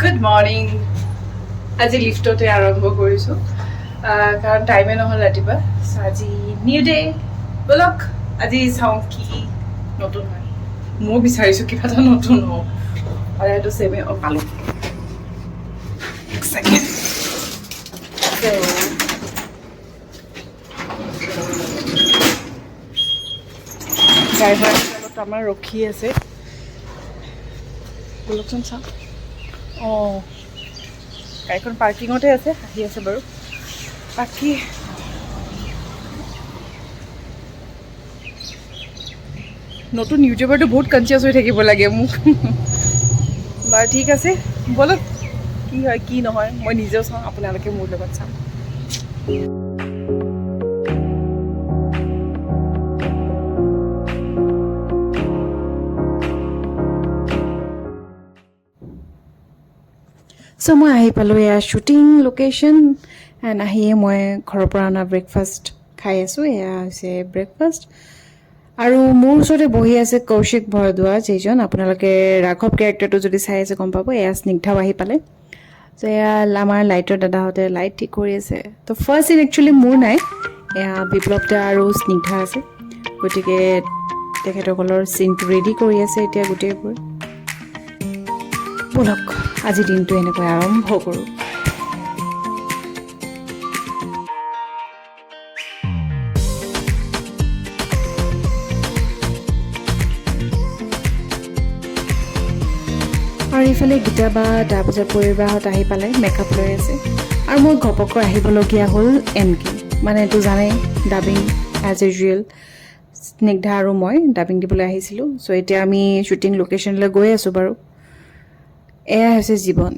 Good morning. আজি লিফ্টতে আৰম্ভ কৰিছোঁ, কাৰণ টাইমে নহ'ল ৰাতিপুৱা। চ' আজি নিউ ডে, ব'লক আজি চাওঁ কি নতুন হয়। ময়ো বিচাৰিছোঁ কিবা এটা নতুন হওক, সদায়তো ছেমে। অঁ, পালোঁ, এক ছেকেণ্ড। ড্ৰাইভাৰ অলপ আমাৰ ৰখি আছে, ব'লকচোন চাওঁ। অঁ, গাড়ীখন পাৰ্কিঙতে আছে, আহি আছে বাৰু। বাকী নতুন ইউটিউবাৰটো বহুত কনচিয়াছ হৈ থাকিব লাগে মোক। বাৰু ঠিক আছে, ব'লক, কি হয় কি নহয় মই নিজেও চাওঁ, আপোনালোকে মোৰ লগত চাওঁ। চ' মই আহি পালোঁ এয়া শ্বুটিং লোকেশ্যন এণ্ড আহিয়ে মই ঘৰৰ পৰা অনা ব্ৰেকফাষ্ট খাই আছোঁ। এয়া হৈছে ব্ৰেকফাষ্ট আৰু মোৰ ওচৰতে বহি আছে কৌশিক ভৰদ্বাজ, যিজন আপোনালোকে ৰাঘৱ কেৰেক্টাৰটো যদি চাই আছে গম পাব। এয়া স্নিগ্ধাও আহি পালে। চ' এয়া আমাৰ লাইটৰ দাদাহঁতে লাইট ঠিক কৰি আছে। ত' ফাৰ্ষ্ট চিন একচুৱেলি মোৰ নাই, এয়া বিপ্লৱ দা আৰু স্নিগ্ধা আছে, গতিকে তেখেতসকলৰ চিনটো ৰেডি কৰি আছে এতিয়া গোটেইবোৰ। ব'লক, আজিৰ দিনটো এনেকৈ আৰম্ভ কৰোঁ। আৰু ইফালে গীতা বা তাৰপিছত পৰিবাৰহঁত আহি পালে, মেকআপ লৈ আছে। আৰু মই ঘপককৈ আহিবলগীয়া হ'ল এম কে, মানে এইটো জানেই, ডাবিং এজ ইউজুৱেল। স্নিগ্ধা আৰু মই ডাবিং দিবলৈ আহিছিলোঁ। চ' এতিয়া আমি শ্বুটিং লোকেশ্যনলৈ গৈ আছোঁ। বাৰু, এয়া হৈছে জীৱন।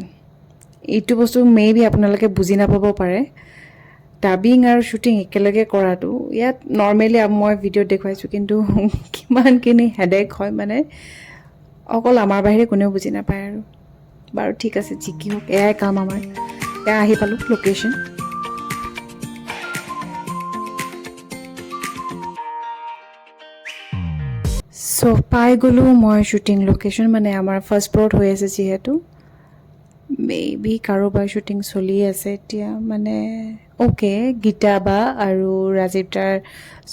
এইটো বস্তু মে বি আপোনালোকে বুজি নাপাব পাৰে, ডাবিং আৰু শ্বুটিং একেলগে কৰাটো। ইয়াত নৰ্মেলি মই ভিডিঅ'ত দেখুৱাইছোঁ, কিন্তু কিমানখিনি হেডেক হয় মানে অকল আমাৰ বাহিৰে কোনেও বুজি নাপায় আৰু। বাৰু ঠিক আছে, যি কি হওক, এয়াই কাম আমাৰ। এয়া আহি পালোঁ লোকেশ্যন। চ' পাই গ'লোঁ মই শ্বুটিং লোকেশ্যন, মানে আমাৰ ফাৰ্ষ্ট ফ্ল'ৰত হৈ আছে যিহেতু। মে বি কাৰোবাৰ শ্বুটিং চলি আছে এতিয়া, মানে অ'কে, গীতা বা আৰু ৰাজীৱ দাৰ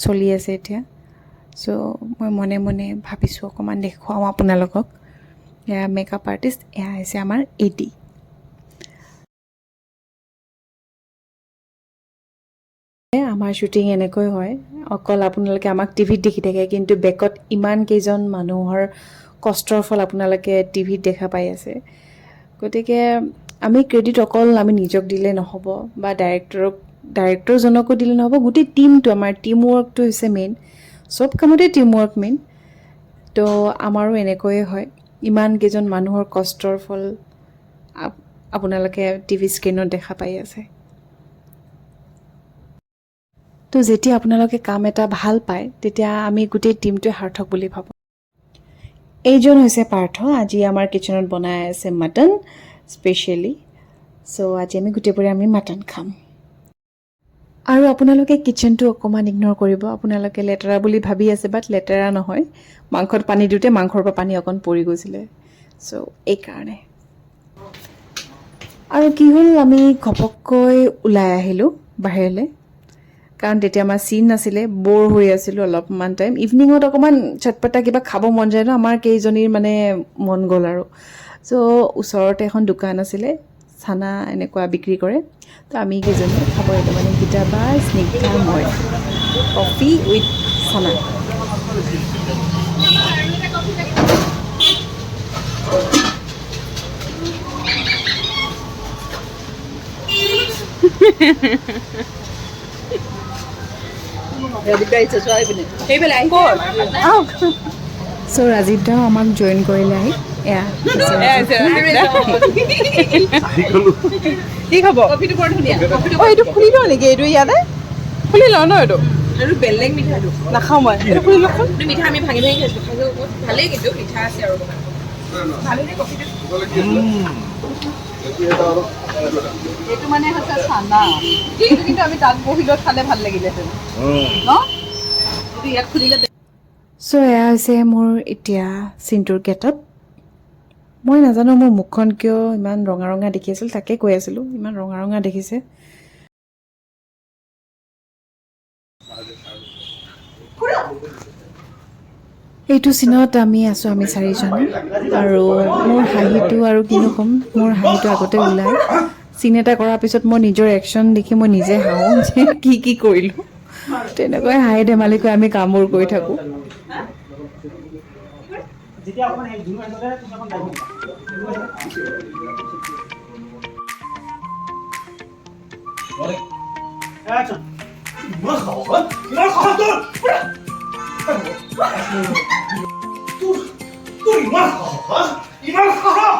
চলি আছে এতিয়া। চ' মই মনে মনে ভাবিছোঁ অকণমান দেখুৱাওঁ আপোনালোকক। এয়া মেকআপ আৰ্টিষ্ট, এয়া হৈছে আমাৰ এডি। আমাৰ শ্বুটিং এনেকৈ হয়, অকল আপোনালোকে আমাক টিভিত দেখি থাকে, কিন্তু বেকত ইমান কেইজন মানুহৰ কষ্টৰ ফল আপোনালোকে টিভিত দেখা পাই আছে। গতিকে আমি ক্ৰেডিট অকল আমি নিজক দিলে নহ'ব বা ডাইৰেক্টৰজনকো দিলে নহ'ব, গোটেই টীমটো, আমাৰ টীম ৱৰ্কটো হৈছে মেইন। চব কামতে টীম ৱৰ্ক মেইন। তো আমাৰো এনেকৈয়ে হয়, ইমান কেইজন মানুহৰ কষ্টৰ ফল আপোনালোকে টিভি স্ক্ৰীণত দেখা পাই আছে। তো যেতিয়া আপোনালোকে কাম এটা ভাল পায়, তেতিয়া আমি গোটেই টীমটোৱে সাৰ্থক বুলি ভাবোঁ। এইজন হৈছে পাৰ্থ, আজি আমাৰ কিটচেনত বনাই আছে মাটন স্পেচিয়েলি। চ' আজি আমি গোটেইবোৰে আমি মাটন খাম। আৰু আপোনালোকে কিটচেনটো অকণমান ইগন'ৰ কৰিব, আপোনালোকে লেতেৰা বুলি ভাবি আছে, বাট লেতেৰা নহয়। মাংসত পানী দিওঁতে মাংসৰ পৰা পানী অকণ পৰি গৈছিলে, চ' এইকাৰণে। আৰু কি হ'ল, আমি ঘপককৈ ওলাই আহিলোঁ বাহিৰলৈ, কাৰণ তেতিয়া আমাৰ চিন নাছিলে, ব'ৰ হৈ আছিলোঁ অলপমান টাইম। ইভিনিঙত অকণমান চটপটা কিবা খাব মন যায় ন, আমাৰ কেইজনীৰ মানে মন গ'ল আৰু। চ' ওচৰতে এখন দোকান আছিলে, চানা এনেকুৱা বিক্ৰী কৰে। তো আমি কেইজনীয়ে খাব আহিলোঁ, মানে গীতা বা, স্নিগ্ধা, মই, কফি উইথ চানা। চ' ৰাজীৱ দাও আমাক জইন কৰিলে আহি। এয়া হৈছে ৰাজীৱ দা। কি খাব? অ, এইটো খুলি লওঁ নেকি? এইটো ইয়াতে খুলি লওঁ ন এইটো? আৰু বেলেগ মিঠাটো। নাখাওঁ মই, এইটো খুলি লওকচোন। এইটো মিঠা আমি ভাঙি ভাঙি খাইছোঁ, খাইছোঁ বহুত ভালেই, কিন্তু মিঠা আছে আৰু অকণমান ভালেই কফিটো। এইটো মানে হৈছে চানা, এইটো কিন্তু আমি তাত বহি লৈ খালে ভাল লাগিলেহেঁতেন ন, এইটো ইয়াত খুলিলে। চ' এয়া হৈছে মোৰ এতিয়া চিনটোৰ গেটআপ। মই নাজানো মোৰ মুখখন কিয় ইমান ৰঙা ৰঙা দেখি আছিল, তাকে কৈ আছিলোঁ, ইমান ৰঙা ৰঙা দেখিছে। এইটো চিনত আমি আছোঁ, আমি চাৰিজন। আৰু মোৰ হাঁহিটো আৰু কিনো ক'ম, মোৰ হাঁহিটো আগতে ওলায়। চিন এটা কৰাৰ পিছত মই নিজৰ একশ্যন দেখি মই নিজে হাঁহোঁ যে কি কি কৰিলোঁ। তেনেকৈ হাঁহি ধেমালি কৰি আমি কামবোৰ কৰি থাকোঁ। যেতিয়া অকণমান সেই জুনু আহিব, তুমি অকণ ডাইভ। একশ্যন। ইমান সাহস হা? ইমান সাহস তোৰ? তোৰ ইমান সাহস হা? ইমান সাহস!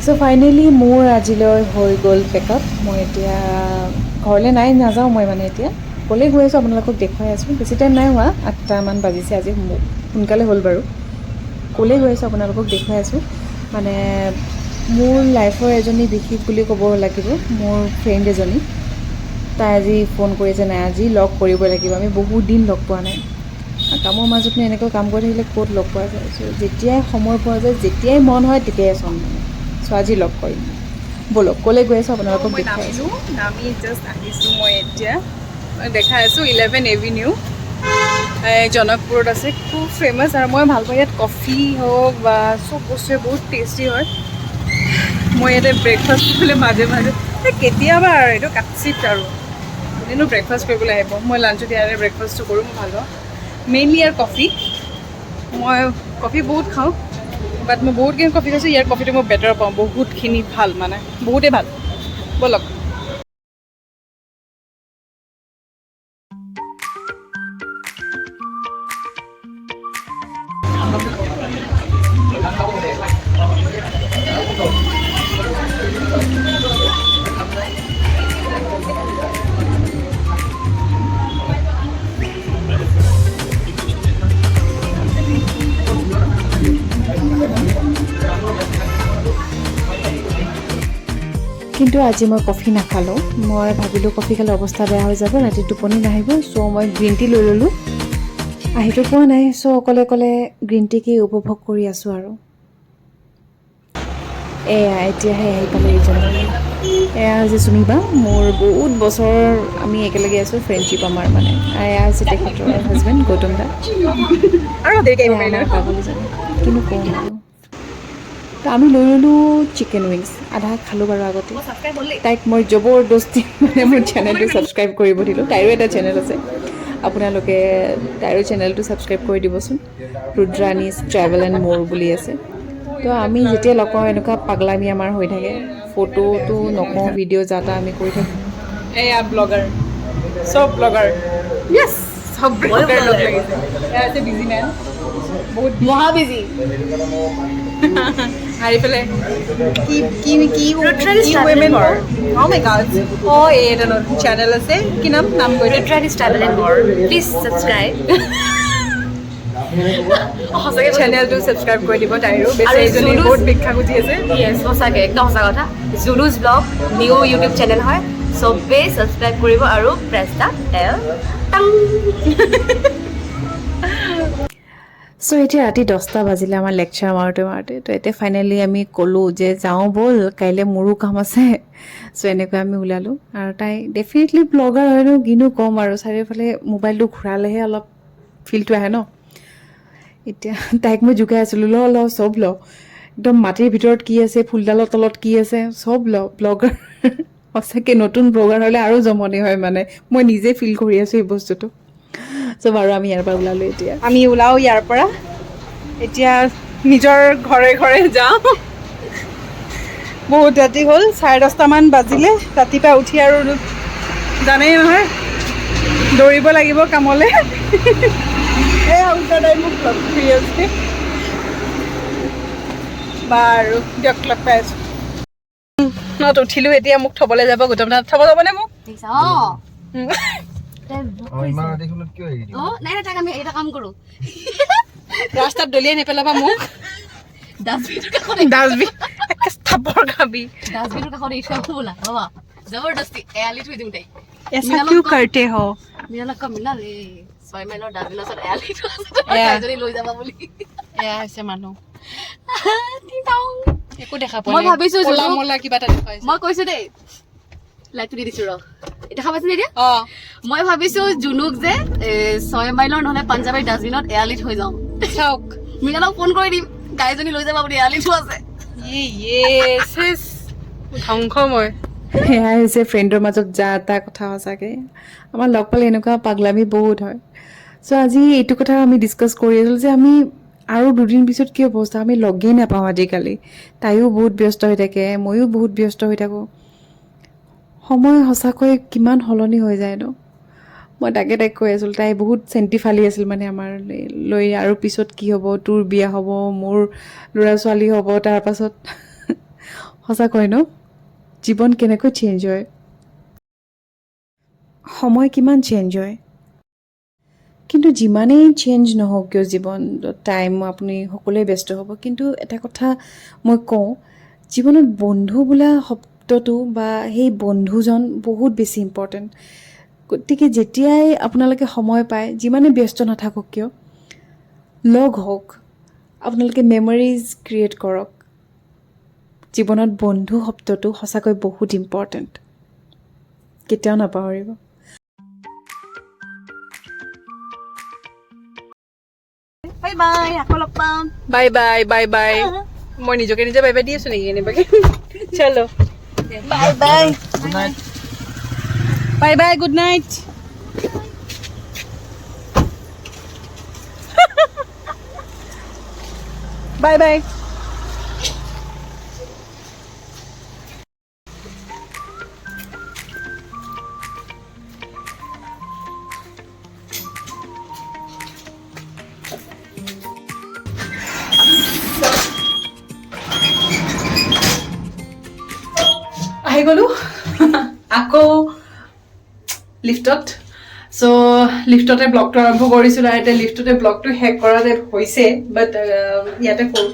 চ' ফাইনেলি মোৰ আজিলৈ হৈ গ'ল পেকআপ। মই এতিয়া ঘৰলৈ নাই নাযাওঁ। মই মানে এতিয়া ক'লৈ গৈ আছোঁ আপোনালোকক দেখুৱাই আছোঁ। বেছি টাইম নাই হোৱা, 8টামান বাজিছে। আজি সোনকালে হ'ল বাৰু। ক'লৈ গৈ আছোঁ আপোনালোকক দেখুৱাই আছোঁ। মানে মোৰ লাইফৰ এজনী বিশেষ বুলি ক'ব লাগিব, মোৰ ফ্ৰেণ্ড এজনী, তাই আজি ফোন কৰিছে, নাই আজি লগ কৰিব লাগিব, আমি বহুত দিন লগ পোৱা নাই। আৰু কামৰ মাজতনো এনেকৈ কাম কৰি থাকিলে ক'ত লগ পোৱা যায়? চ' যেতিয়াই সময় পোৱা যায়, যেতিয়াই মন হয় তেতিয়াই চোন মানে। চ' আজি লগ কৰিম। ব'লক, ক'লৈ গৈ আছোঁ আপোনালোকক মই দেখুৱাই আছোঁ। নামিলোঁ, নামি জাষ্ট আহিছোঁ। মই এতিয়া দেখাই আছোঁ, 11 এভিনিউ জনকপুৰত আছে, খুব ফেমাছ আৰু মই ভাল পাওঁ। ইয়াত কফি হওক বা চব বস্তুৱে বহুত টেষ্টি হয়। মই ইয়াতে ব্ৰেকফাষ্ট কৰিবলৈ মাজে মাজে, এই কেতিয়াবা আৰু এইটো কাটচিত আৰু কোনেনো ব্ৰেকফাষ্ট কৰিবলৈ আহিব? মই লাঞ্চত ইয়াৰে ব্ৰেকফাষ্টটো কৰোঁ, মই ভাল পাওঁ। মেইনলি ইয়াৰ কফি। মই কফি বহুত খাওঁ, বাট মই বহুতখিনি কফি খাইছোঁ, ইয়াৰ কফিটো মই বেটাৰ পাওঁ। বহুতখিনি ভাল, মানে বহুতেই ভাল। ব'লক। কিন্তু আজি মই কফি নাখালোঁ। মই ভাবিলোঁ কফি খালে অৱস্থা বেয়া হৈ যাব, ৰাতি টোপনি নাহিব। চ' মই গ্ৰীণ টি লৈ ল'লোঁ। আহিতো পোৱা নাই, চ' অকলে অকলে গ্ৰীণ টিকে উপভোগ কৰি আছোঁ। আৰু এয়া এতিয়াহে আহি পালে এইজন। এয়া হৈছে চুমিবা, মোৰ বহুত বছৰ আমি একেলগে আছোঁ, ফ্ৰেণ্ডশ্বিপ আমাৰ মানে। আৰু এয়া হৈছে তেখেতৰ হাজবেণ্ড গৌতম দা। আৰু দেৰিকৈ আহিব এয়া পাৰিলোঁ। আমাৰ পাগলীজনী, কিনো কওঁ আৰু। তো আমি লৈ ল'লোঁ চিকেন উইংছ, আধা খালোঁ বাৰু আগতে। তাইক মই জবৰদস্তি মানে মোৰ চেনেলটো ছাবস্ক্ৰাইব কৰিব দিলোঁ। তাইৰো এটা চেনেল আছে, আপোনালোকে তাইৰো চেনেলটো ছাবস্ক্ৰাইব কৰি দিবচোন। ৰুদ্ৰাণীজ ট্ৰেভেল এণ্ড মোৰ বুলি আছে। তো আমি যেতিয়া লগ পাওঁ, এনেকুৱা পাগলামি আমাৰ হৈ থাকে। ফটোটো নকওঁ, ভিডিঅ' যা তা আমি কৰি থাকোঁ। এয়া ব্লগাৰ, চব ব্লগাৰ, য়েছ, চব ব্লগাৰ লগ লাগিছে। এয়া হৈছে বিজি মেন, বহুত মহা বিজি। আৰু এইফালে কি কি কি Rudrani's কি Travel and women. More. Oh my God. অঁ, এই এটা নতুন চেনেল আছে, কি নাম? নাম কৈ দে। Rudrani's Travel and More, please subscribe. সঁচাকৈ। চেনেলটো ছাবস্ক্ৰাইব কৰি দিব তাইৰো। বেচেৰীজনী বহুত ভিক্ষা খুজি আছে। য়েছ, সঁচাকৈ, একদম সঁচা কথা। জুলুজ ব্লগ নিউ ইউটিউব চেনেল হয়, চবেই ছাবস্ক্ৰাইব কৰিব আৰু প্ৰেছ the বেল টাং। চ' এতিয়া ৰাতি 10টা বাজিলে আমাৰ লেকচাৰ মাৰোঁতে মাৰোঁতে। তো এতিয়া ফাইনেলি আমি ক'লোঁ যে যাওঁ ব'ল, কাইলৈ মোৰো কাম আছে। চ' এনেকৈ আমি ওলালোঁ। আৰু তাই ডেফিনেটলি ব্লগাৰ হয় ন, কিনো ক'ম আৰু, চাৰিওফালে মোবাইলটো ঘূৰালেহে অলপ ফিলটো আহে ন। এতিয়া তাইক মই জোকাই আছিলোঁ, ল ল, চব ল, একদম মাটিৰ ভিতৰত কি আছে, ফুলডালৰ তলত কি আছে, চব ল। ব্লগাৰ সঁচাকৈ, নতুন ব্লগাৰ হ'লে আৰু জমনি হয়। মানে মই নিজে ফিল কৰি আছোঁ এই বস্তুটো। চ' বাৰু, আমি ইয়াৰ পৰা ওলালোঁ এতিয়া। আমি ওলাওঁ ইয়াৰ পৰা, এতিয়া নিজৰ ঘৰে ঘৰে যাওঁ। বহুত ৰাতি হ'ল, 10:30মান বাজিলে। ৰাতিপুৱা উঠি আৰু জানেই নহয়, দৌৰিব লাগিব কামলৈ। এই উল্টা মোক লগ কৰি আছে। বাৰু দিয়ক, লগ পাই আছোঁ। খনত উঠিলো। এতিয়া মোক থবলৈ যাব গৌতম দা। থব যাবনে মোক? দেখিছা? অ। অ, ইমান ৰাতিখনত কিয় এৰি দিম? অ, নাই নাই, তাক আমি এটা কাম কৰোঁ। ৰাস্তাত দলিয়াই নেপেলাবা মোক। ডাষ্টবিনৰ কাষত। ডাষ্টবিন একে থাপৰ খাবি। ডাষ্টবিনৰ কাষত এৰি থৈ আহোঁ ব'লা। হ'ব, জবৰদস্তি এৰালি থৈ দিওঁ তাইক। ऐसा क्यों करते हो? মৃণালক কম, মৃণাল, এই 6 মাইলৰ ডাষ্টবিনৰ ওচৰত এৰালি থোৱা আছে, এয়া। তাইজনী লৈ যাবা বুলি। এয়া হৈছে মানুহ। টিং-টং। একো দেখা পোৱা মই নাই। ভাবিছো ক'লা জুনু- মোলা কিবা এটা দেখুৱাইছে। মই কৈছো দেই, লাইটটো দি দিছো ৰ। দেখা পাইছে এতিয়া? অ। মই ভাবিছো জুনুক যে 6 মাইলৰ নহ'লে পাঞ্জাৱী ডাষ্টবিনত এৰালি থৈ যাওঁ। চাওক। মৃণালক ফোন কৰি দিম, গাইজনী লৈ যাবা বুলি, এৰালি থোৱা আছে। ইয়ে ইয়ে, চেচ, ধ্বংস মই। সেয়াই হৈছে ফ্ৰেণ্ডৰ মাজত যা তা কথা। সঁচাকৈ আমাৰ লগ পালে এনেকুৱা পাগলামি বহুত হয়। চ' আজি এইটো কথা আমি ডিছকাছ কৰি আছিলোঁ যে আমি আৰু দুদিন পিছত কি অৱস্থা, আমি লগেই নাপাওঁ আজিকালি। তাইও বহুত ব্যস্ত হৈ থাকে, ময়ো বহুত ব্যস্ত হৈ থাকোঁ। সময় সঁচাকৈ কিমান সলনি হৈ যায় ন? মই তাকে তাইক কৈ আছিলোঁ। তাই বহুত চেণ্টি ফালি আছিল মানে আমাৰ লৈ, আৰু পিছত কি হ'ব, তোৰ বিয়া হ'ব, মোৰ ল'ৰা ছোৱালী হ'ব তাৰপাছত। সঁচাকৈ ন, জীৱন কেনেকৈ চেঞ্জ হয়, সময় কিমান চেঞ্জ হয়। কিন্তু যিমানেই চেঞ্জ নহওক কিয় জীৱন, টাইম, আপুনি সকলোৱে ব্যস্ত হ'ব, কিন্তু এটা কথা মই কওঁ, জীৱনত বন্ধু বোলা শব্দটো বা সেই বন্ধুজন বহুত বেছি ইম্পৰ্টেণ্ট। গতিকে যেতিয়াই আপোনালোকে সময় পায়, যিমানে ব্যস্ত নাথাকক কিয়, লগ হওক, আপোনালোকে মেমৰিজ ক্ৰিয়েট কৰক। জীৱনত বন্ধু শব্দটো সঁচাকৈ বহুত ইম্পৰ্টেণ্ট, কেতিয়াও নাপাহৰিব। বাই বাই, আকৌ লগ পাম। Bye bye, bye bye. মই নিজকে নিজে বাই বাই the আছো নেকি কেনেবাকে? চলো। Bye bye. Good night. Bye bye, good night, bye bye. আহি গ'লো আকৌ লিফ্টত। চ' লিফ্টতে ব্লগটো আৰম্ভ কৰিছিলোঁ আৰু এতিয়া লিফ্টতে ব্লগটো শেষ কৰা টাইপ হৈছে, বাট ইয়াতে কৰোঁ।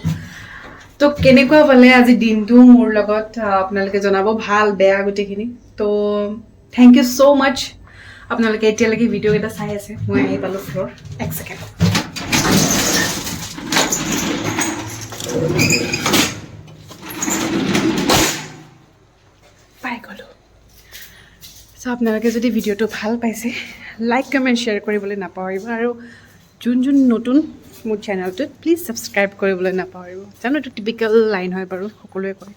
তো কেনেকুৱা পালে আজি দিনটো মোৰ লগত, আপোনালোকে জনাব, ভাল বেয়া গোটেইখিনি। তো thank you so মাছ, আপোনালোকে এতিয়ালৈকে ভিডিঅ'কেইটা চাই আছে। মই আহি পালোঁ ফ্ল'ৰ, এক ছেকেণ্ড। পাই গ'লোঁ। চ' আপোনালোকে যদি ভিডিঅ'টো ভাল পাইছে, লাইক, কমেণ্ট, শ্বেয়াৰ কৰিবলৈ নাপাহৰিব আৰু যোন যোন নতুন মোৰ চেনেলটোত, প্লিজ ছাবস্ক্ৰাইব কৰিবলৈ নাপাহৰিব। জানো এইটো টিপিকেল লাইন হয় বাৰু, সকলোৱে কয়,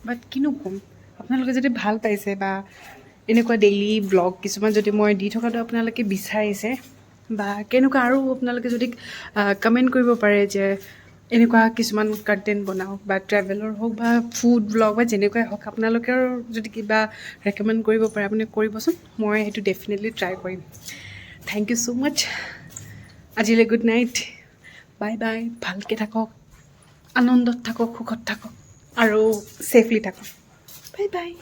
বাট কিনো ক'ম, আপোনালোকে যদি ভাল পাইছে বা এনেকুৱা ডেইলি ব্লগ কিছুমান যদি মই দি থকাটো আপোনালোকে বিচাৰিছে বা কেনেকুৱা আৰু আপোনালোকে যদি কমেণ্ট কৰিব পাৰে যে এনেকুৱা কিছুমান কণ্টেণ্ট বনাওক বা ট্ৰেভেলৰ হওক বা ফুড ব্লগ বা যেনেকুৱাই হওক, আপোনালোকেও যদি কিবা ৰেকমেণ্ড কৰিব পাৰে, আপুনি কৰিবচোন, মই সেইটো ডেফিনেটলি ট্ৰাই কৰিম। Thank you so মাছ। আজিলৈ গুড নাইট, বাই বাই। ভালকৈ থাকক, আনন্দত থাকক, সুখত থাকক আৰু ছেফলি থাকক। Bye bye.